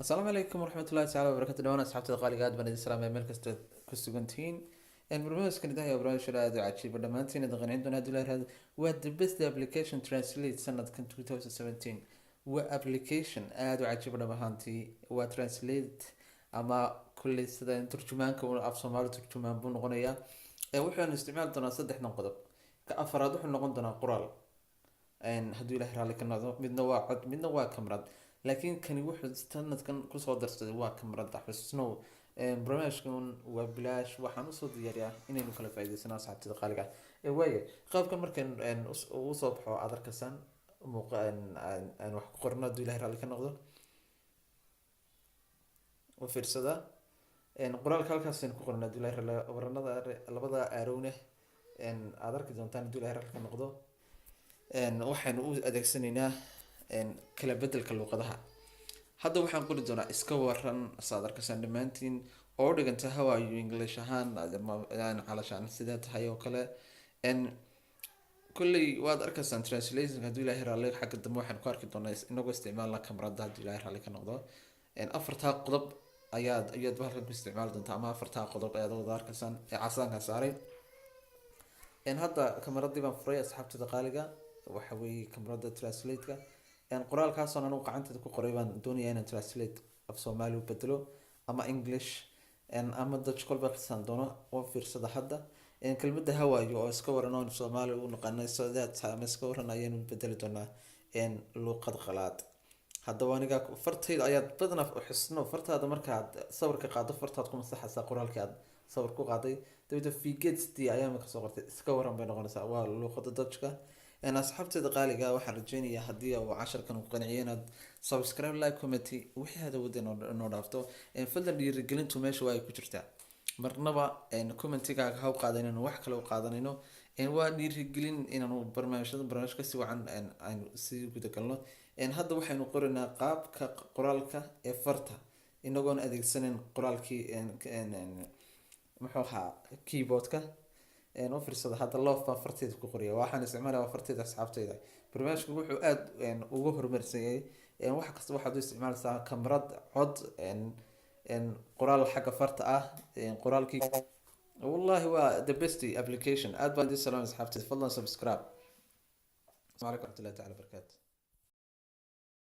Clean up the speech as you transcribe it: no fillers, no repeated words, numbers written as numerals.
Asalaamu calaykum waraxmatullahi taala wabarakatu. Dhawaan asxaabtada qaaliga, aad baan idin salaamaya meel kasta ku sugantihiin. Barnaamijkan idaha iyo barnaamij aad u cajiiba, dhammaantiin idin qancin doona haddii la yiraahdo. Waa the best application translate sanadkan 2017. Waa application aada u cajiiba dhab ahaantii. Waa translate ama kulley sida turjumaanka uu af Soomaali turjumaan buu noqonayaa. Wuxuuna isticmaali doonaa saddexdan qodob. Ka afaraad wuxuu noqon doonaa qoraal, hadduu Ilahay raalli ka noqdo. Midna waa cod, midna waa kamarad, laakiin kani wuxuu sanadkan kusoo darsaday waa kamarada. Xusnow, barnaamijkan waa bilaash. Waxaan usoo diyaariyaa inaynu kala faa'iidaysano asxaabtada qaaliga ah. Waaye qaabkan markan uu soo baxo aad arkaysaan muuqa aan wax ku qorno, hadduu Ilahay raalli ka noqdo. U fiirsada qoraalka halkaasaynu ku qorna, hadduu Ilahay raalli waranada labada aarowne aad arki doontaan, hadduu Ilahay raalli ka noqdo. Waxaynu u adeegsanaynaa kala bedelka luuqadaha. Hadda waxaan qori doonaa "iska waran", saad arkaysaan dhammaantiin, oo u dhiganta "how are you" English ahaan, calashaan sidee tahay oo kale. Kolley waad arkaysaan translation, hadduu Ilahay raalli. Xagga dambe waxaan ku arki doonaa inagoo isticmaalna kamarada, hadduu Ilahay raalli ka noqdo. Afartaa qodob ayaad halkan ku isticmaali doontaa, ama afartaa qodob ayaad wada arkaysaan ee casaanka saaray. Hadda kamaradii baan furay, asxaabtada qaaliga. Waxa weeye kamarada translate-ka. Qoraalkaasoon anigu gacanteeda ku qoray baan doonayaa inaan translate af Soomaali u bedelo ama English ama Dutch, kolba kasaan doono. Oo fiirsada hadda kelmadda "how are you" oo iska waran oon Soomaali u naqaanay sidaad tahay ama iska waran ayaynu bedeli doonaa luuqad qalaad. Haddaba aniga fartayda ayaad badanaa xusno. Fartaada markaad sawirka qaado, fartaad ku masaxaysaa qoraalkii aad sawir ku qaaday. Dabeetna "Wie geht's dir" ayaa imika soo qortay. "Iska waran" bay noqonaysaa. Waa luuqada Dutchka. Asxaabteeda qaaliga, waxaan rajeynayaa haddii uu casharkan uu qanciyo inaad subscribe, like, comment, wixii aad awoodeen noo dhaafto. Fadlan, dhiirigelintu meesha waa ay ku jirtaa. Marnaba commentigaaga ha u qaadanino wax kale u qaadanayno. Waa dhiirigelin inaanu barnaamijyada barnaamij kasi wacan aynu sii gudagalno. Hadda waxaynu qoraynaa qaabka qoraalka ee farta, inagoon adeegsanayn qoraalkii muxuu ahaa keyboardka. U fiirsada, hadda love baan farteeda ku qoriya. Waxaan isticmaalaya waa farteeda, asxaabteyda. Barnaamijku wuxuu aada ugu horumarsan yahay wax kasta. Waxaad u isticmaalaysaa kamarad, cod, qoraal xagga farta ah, qoraalkii. Wallahi waa the best application. Aad baan idin salaamay, asxaabteyda. Fadlan subscribe. Asalaamu calaykum waraxmatullahi taala barakaatu.